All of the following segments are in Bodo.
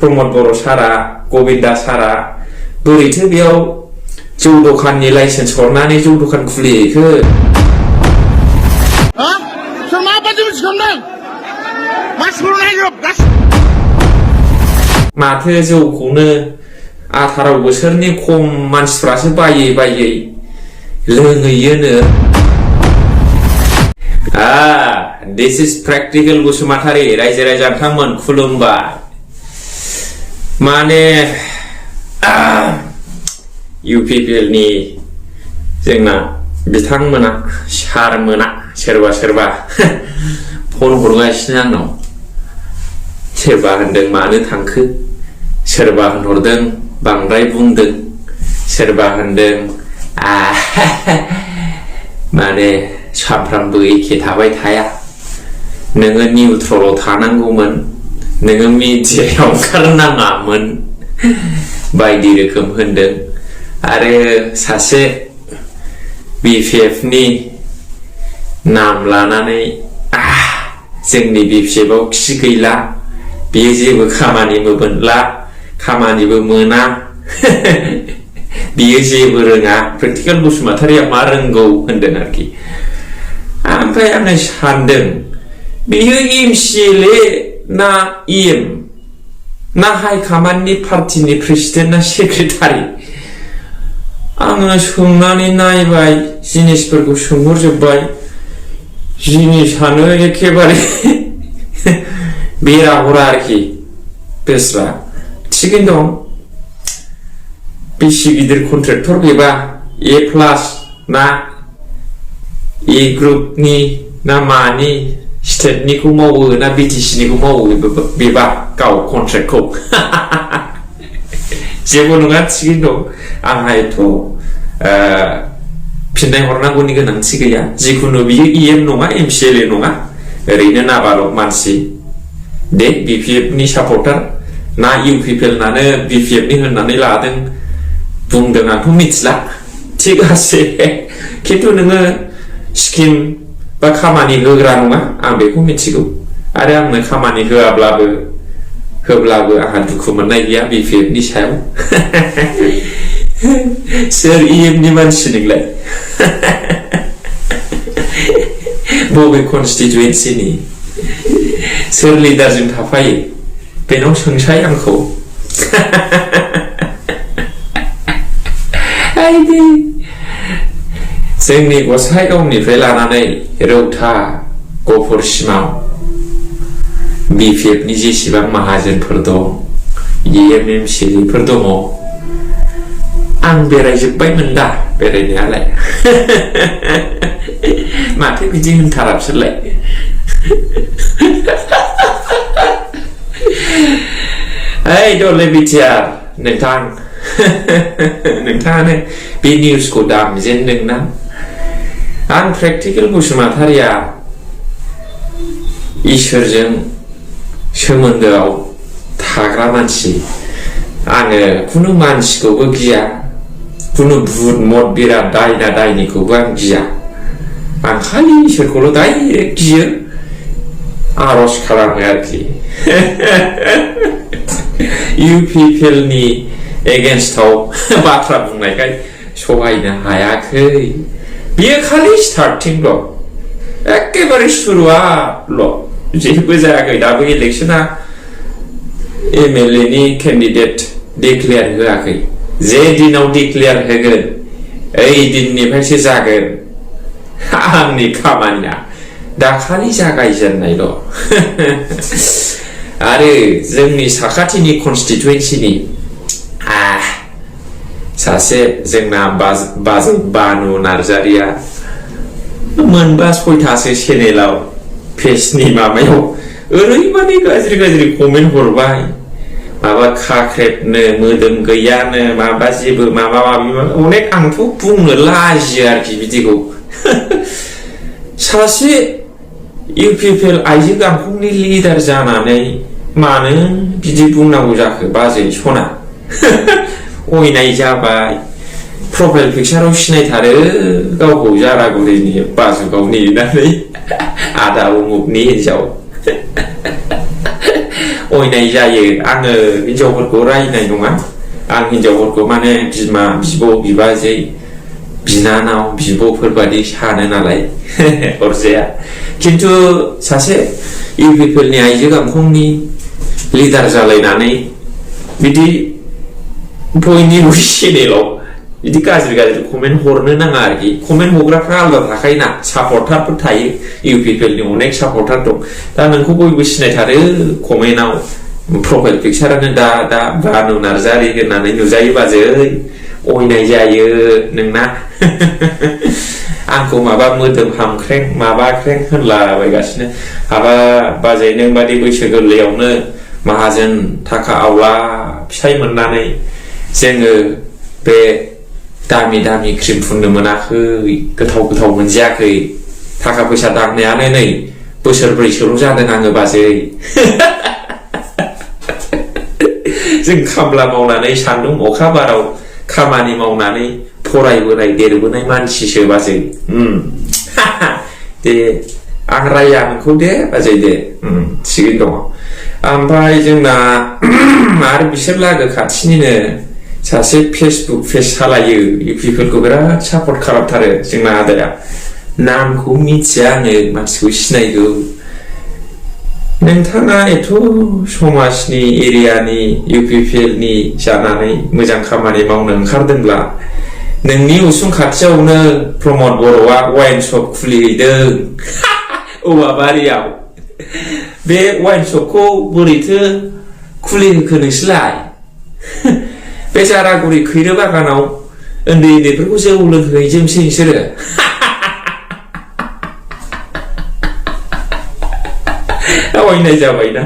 प्रमद बर' सारा गबिन्दा सारा बोरैथो बेयाव जौ दखाननि लाइसेन्स हरनानै जौ दखान खुलिहैखो सोर माबादि मिथिखांदों मानसिफोर नायजोब माथो जौखौनो 18 बोसोरनि खम मानसिफ्रासो बायै लोंहैयोनो this is practical बसुमतारी रायजो राजा नोंथांमोन खुलुमबाय माने UPPL नि जोंना बिथांमोना सारमोना सोरबा फन हरगासिनो आंनाव सोरबा होनदों मानो थांखो सोरबा होनहरदों बांद्राय बुंदों सोरबा होनदों माने सानफ्रामबो एखे थाबाय थाया नोङो निउट्रलाव थानांगौमोन नोङो मिडियायाव ओंखारनाङामोन बायदि रोखोम होनदों आरो सासे BPF नि नाम लानानै जोंनि BPF आव खि गैला बेयो जेबो खामानिबो मोनला खामानिबो मोना बियो जेबो रोङा प्रेक्टिकल बसुमतारीया मा रोंगौ होनदों आरोखि ओमफ्राय आङो सानदों बियो MCLA ना EM ना हाइ कमान्डनि पार्टिनि प्रेसिडेन्ट ना सेक्रेटारि आङो सोंनानै नायबाय जिनिसफोरखौ सोंहरजोबबाय जिनिसानो एखेबारे बेराहरा आरोखि बेस्रा थिगैनो दं बेसे गिदिर कन्ट्रेक्टर बेबा A+ ना A ग्रुपनि ना मानि स्टेटनिखौ मावो ना BTC निखौ मावो बेबा गाव कन्ट्रेक्टखौ जेबो नङा थिगैनो दं आंहा एथ' फिननाय हरनांगौनि गोनांथि गैया जिखुनु बियो EM नङा MCLA नङा ओरैनो नाबालक मानसि दे BPF नि सापर्टार ना UPPL नानो BPF नि होननानै लादों बुंदों आंथ' मिथिला थिग आसे खिन्थु नोङो स्किम बा खामानि होग्रा नङा आं बेखौ मिथिगौ आरो आंनो खामानि होब्लाबो आंहा दुखु मोननाय गैया BPF नि सायाव सोर EM नि मानसि नोंलाय बबे कनस्टिटुएन्सिनि सोर लिडारजों थाफायो बेनाव सोंसाय आंखौ जोंनि गसाइगावनिफ्राय लानानै रौता गफुरसिमाव BPF नि जेसेबां माहाजोनफोर दं EM MCLA फोर दङ आं बेरायजोब्बायमोन दा बेरायनायालाय माथो बिदि होनथारा बिसोरलाय ओइ दले बिटिआर नोंथां नोंथाङानो बे निउसखौ दामजेनदोंना आं प्रेक्टिकल बसुमतारीया इसोरजों सोमोन्दोआव थाग्रा मानसि आङो खुनु मानसिखौबो गिया खुनु भुत मत बिराद दायना दायनिखौबो आं गिया आं खालि इसोरखौल' डाइरेक्ट गियो आरज खालामो आरोखि UPPL नि एगेन्स्टआव बाथ्रा बुंनायखाय सहायनो हायाखै बियो खालि स्टार्टिंल' एखेबारे सुरुआतल' जेबो जायाखै दाबो इलेक्शना MLA नि केन्डिडेट डिक्लेयार होआखै जे दिनाव डिक्लेयार होगोन ओइ दिननिफ्रायसो जागोन आंनि खामानिया दाखालि जागायजेननायल' आरो जोंनि साखाथिनि कनस्टिटुएन्सिनि सासे जोंना बाजै बानु नार्जारिया मोनबा 6थासो चेनेलाव पेजनि माबायाव ओरैबादि गाज्रि कमेन्ट हरबाय माबा खाख्रेबनो मोदोम गैयानो माबा जेबो माबा अनेक आंथ' बुंनो लाजियो आरोखि बिदिखौ सासे UPPL आइजो गांखंनि लिडार जानानै मानो बिदि बुंनांगौ जाखो बाजै सना अयनाय जाबाय प्रफाइल पिक्चाराव सिनायथारो गावखौ जारागुरिनि बाजुगावनि होननानै आदा उमुकनि हिनजाव अयनाय जायो आङो हिनजावफोरखौ रायनाय नङा आं हिनजावफोरखौ माने बिमा बिब' बिबाजै बिनानाव बिब'फोर बादि सानो नालाय अरजाया खिन्थु सासे इउपिपिएलनि आइजो गांखंनि लिडार जालायनानै बिदि बयनिबो चेनेलाव बिदि गाज्रि कमेन्ट हरनो नाङा आरोखि कमेन्ट हरग्राफ्रा आलादा थाखायोना सापर्टारफोर थायो इउपिपिएलनि अनेक सापर्टार दं दा नोंखौ बयबो सिनायथारो कमेन्टआव प्रफाइल पिक्सारानो दा बानु नार्जारि होननानै नुजायो बाजै अयनाय जायो नोंना आंखौ माबा मोदोम हामख्रें माबाख्रें होनलाबायगासिनो हाबा बाजै नों बादि बैसो गोरलैयावनो माहाजोन थाखा आवला फिसाय मोननानै जोङो बे दामि क्रिम फुननो मोनाखै गोथाव मोनजायाखै थाखा फैसा दांनायानो नै बोसोरब्रैसोल' जादों आङो बाजै जों खामला मावनानै सान्दुं अखा बाराव खामानि मावनानै फरायबोनाय देरबोनाय मानसिसो बाजै दे आं राया नोंखौ दे बाजै दे थिगैनो दङ ओमफ्राय जोंना आरो बिसोर लागो खाथिनिनो सासे फेसबुक पेज सालायो इउपिपिएलखौ बिराद सापर्ट खालामथारो जोंना आदाया नामखौ मिथिया आङो मानसिखौ सिनायगौ नोंथाङा एथ' समाजनि एरियानि इउपिपिएलनि जानानै मोजां खामानि मावनो ओंखारदोंब्ला नोंनि उसुं खाथियावनो प्रमद बर'आ वाइन शप खुलिहैदों औवाबारियाव बे वाइन शपखौ बोरैथो खुलिहोखो नोंसोरलाय बे जारागुरि खैरो बागानाव उन्दैफोरखौ जौ लोंहैजोंसै नोंसोरो अयनाय जाबायना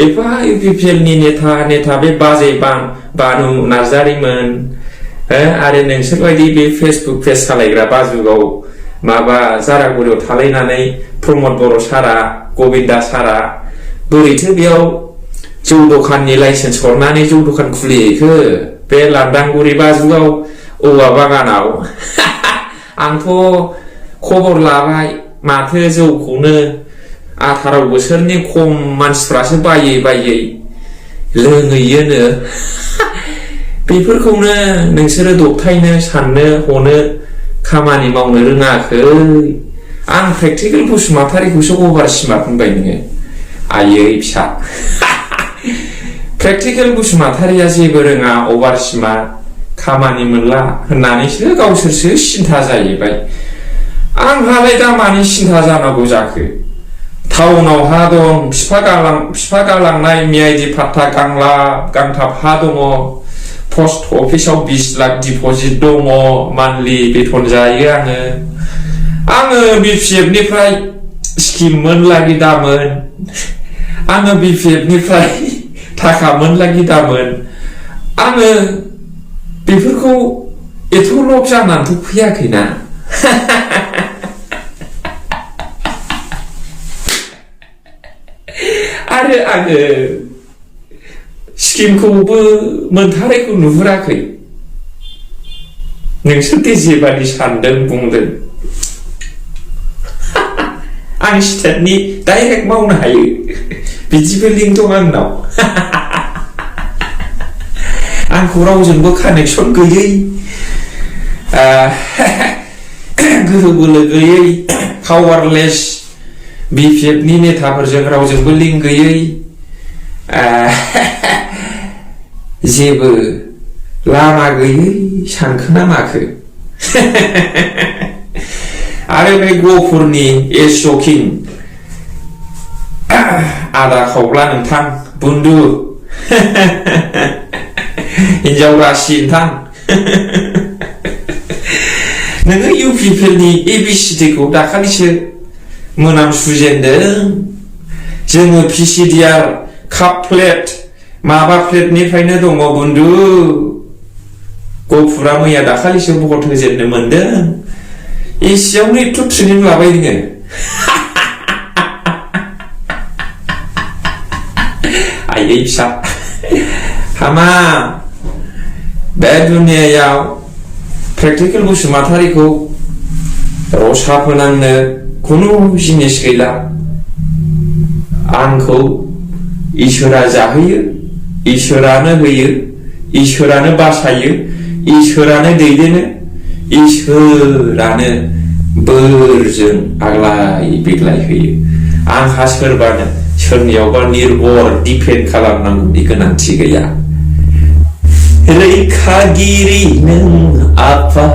एफा इउपिपिएलनि नेता बे बाजै बानु नार्जारिमोन आरो नोंसोरबायदि बे फेसबुक पेज सालायग्रा बाजुगाव माबा जारागुरियाव थालायनानै प्रमद बर' सारा गबिन्दा सारा बोरैथो बेयाव जौ दखाननि लाइसेन्स हरनानै जौ दखान खुलिहैखो बे लांदांगुरि बाजुगाव औवा बागानाव आंथ' खबर लाबाय माथो जौखौनो 18 बोसोरनि खम मानसिफ्रासो बायै लोंहैयोनो बेफोरखौनो नोंसोरो दबथायनो साननो हनो खामानि मावनो रोङाखै आं प्रेक्टिकेल बसुमतारिखौसो अभार स्मार्ट होनबाय नोङो आयै फिसा प्रेक्टिकेल बसुमतारिया जेबो रोङा अभार स्मार्ट खामानि मोनला होननानैसो गावसोरसो सिन्था जाहैबाय आंहालाय दा मानि सिन्था जानांगौ जाखो टाउनाव हा दं फिफा गालांनाय मियाइदि पाट्टा गांथाब हा दङ पस्ट अफिसाव 20 लाख डिपजिट दङ मान्थलि बेथन जायो आङो बिपिएफ निफ्राय स्किम मोनलागि दामोन आङो बिपिएफ निफ्राय थाखा मोनलागि दामोन आङो बेफोरखौ एथ' लब जानानैथ' फैयाखैना आरो आङो स्किमखौबो मोनथारैखौ नुहुराखै नोंसोर जेबादि सानदों बुंदों आं स्टेटनि डाइरेक्ट मावनो हायो बिदिबो लिंक दं आंनाव आंखौ रावजोंबो कानेक्सन गैयै गोहो बोलो गैयै पावारलेस बिपिएफ नि नेताफोरजों रावजोंबो लिंक गैयै जेबो लामा गैयै सानखोना माखो आरो बे गफुरनि एसकिं आदा खावब्ला नोंथां बुन्दु हिनजाव रासि नोंथां नोङो इउपिपिएलनि एबिसिडिखौ दाखालिसो मोनामसुजेनदों जोङो पिसिडिआर काप प्लेट माबा प्लेटनिफ्रायनो दङ बुन्दु गफुरा मैया दाखालिसो भट होजेननो मोनदों एसेयावनो एथ' ट्रेनिं लाबाय नोङो आयै फिसा हामा बे दुनियायाव प्रेक्टिकेल बसुमतारिखौ रसा फोनांनो खुनु जिनिस गैला आंखौ इसोरा जाहोयो इसोरानो होयो इसोरानो बासायो इसोरानो दैदेनो इसोरानो बोरजों आग्लाय बिग्लाय होयो आंहा सोरबानो सोरनियावबा निर्भर दिपेन्ड खालामनांगौनि गोनांथि गैया रैखागिरि नों आफा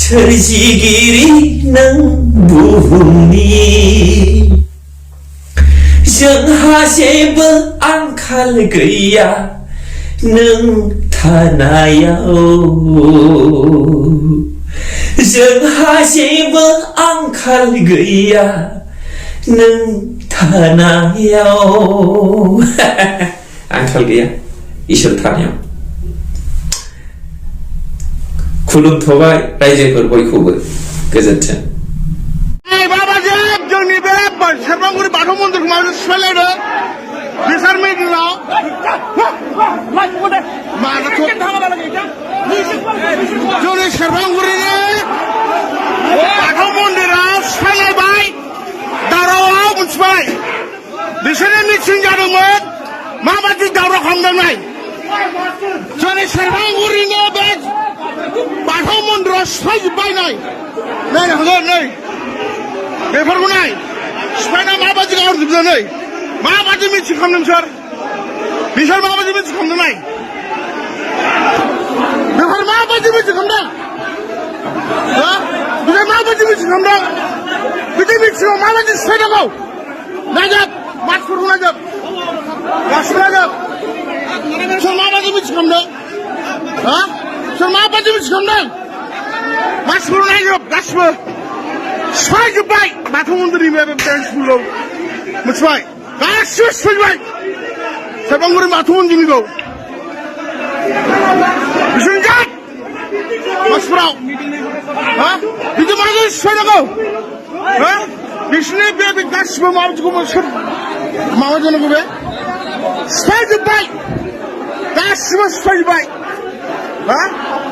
सोरजिगिरि नों बुहुमनि जोंहा जेबो आंखाल गैया नों थानायाव जोंहा जेबो आंखाल गैया नों थानायाव आंखाल गैया इसोर थानायाव खुलुमथ'बाय रायजोफोर बयखौबो गोजोन्थों बाबाजी जोंनि बे सेरफांगुरि बाथौ मन्दिरखौ माबोरै सिफायलायदों बिसार मिडियाव जोंनि सेरफांगुरिनि बाथौ मन्दिराव सिफायलायबाय दावरावआव मोनथिबाय बिसोरनि मिटिं जादोंमोन माबायदि दावराव खालामदोंमोन जोंनि सेरफांगुरिनि बे बाथौ मन्दिराव सिफायजोब्बाय नायनो हागोन नै बेफोरखौ नाय सिफायना माबायदि गाहरजोबदों नै माबायदि मिटिं खालामदों बिसोर माबायदि मिटिं खालामदों नाय बेफोर माबायदि मिटिं खालामदों बिसोर माबायदि मिटिं खालामदों बिदि मिटिङाव माबायदि सिफायनांगौ नायजोब मानसिफोरखौ नायजोब गासिबो नायजोब सोर माबायदि मिटिं खालामदों सोर माबायदि मिटिं खालामदों मानसिफोरखौ नायजोब गासिबो सिफायजोब्बाय बाथौ मन्दिरनि बे बेन्सफोरखौ मिथिबाय गासिबो सिफायजोब्बाय सेरफांगुरि बाथौ मन्दिरनिखौ बिसोरनि जात मानसिफोराव बिदि माबायदि सिफायनांगौ बिसोरनि बे गासिबो माबायदिखौ सोर माबा जानांगौ बे सिफायजोब्बाय गासिबो सिफायजोब्बाय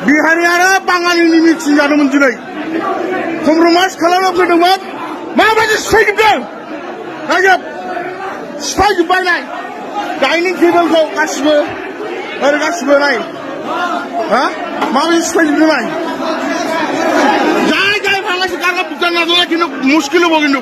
बिहारि आरो बाङालिनि मिटिं जादोंमोन दिनै कमप्रमाइज खालामना फैदोंमोन माबायदि सिफायजोबदों नायजोब सिफायजोब्बाय नाय डाइनिं टेबोलखौ गासिबो ओरै गासिबो नाय माबायदि सिफायजोबदों नाय जाय जाय भाঙাছে কারকা বুঝতে না কিন্তু মুশকিল হবো কিন্তু